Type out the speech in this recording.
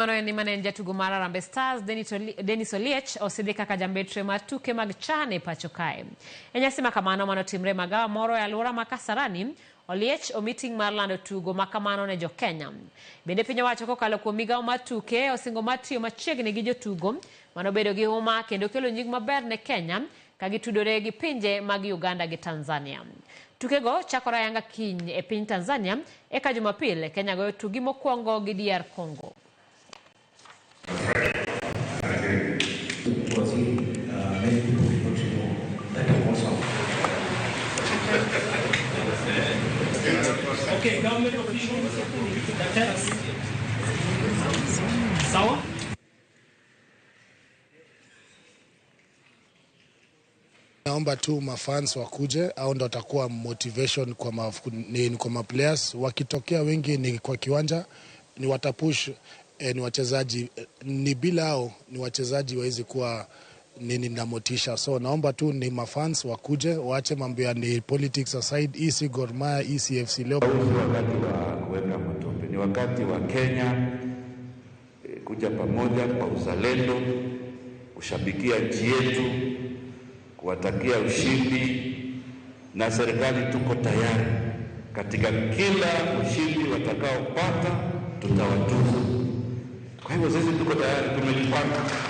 Mano en mane en jatugo mar Harambee Stars Dennis Oliech osidhi kaka jambetre mar tuke mag CHAN e pacho kae. E nyasi ma kamano manotimre e magawa moro e alwora ma Kasarani, Oliech omi ting' mar lando tugo ma kamano ne jo-Kenya. Bende piny owacho kokalo kuom migawo mar tuke osingo mar tiyo machiegni gi jotugo manobedo gi huma kendo kelo nying maber ne Kenya ka gitudore gi pinje mag Uganda gi Tanzania. Tukego chakore ayanga kiny e piny Tanzania eka Jumapil Kenya goyo tugi mokwongo gi DR Congo. Okay, government officials, the Sawa? Naomba tu mafans wakuje au ndo watakuwa motivation kwa ma, ni, kwa ma players wakitokea wengi ni kwa kiwanja ni watapush ni wachezaji ni bila hao ni wachezaji wawezi kuwa nini na motisha. So naomba tu ni mafans wakuje waache mambo ya ni politics aside. Hii si Gor Mahia, hii si FC Leopards. Huu si wakati wa kuweka matope, ni wakati wa Kenya kuja pamoja kwa uzalendo, kushabikia nchi yetu, kuwatakia ushindi, na serikali tuko tayari katika kila ushindi watakaopata tutawatuza. Kwa hivyo sisi tuko tayari, tumejipanga.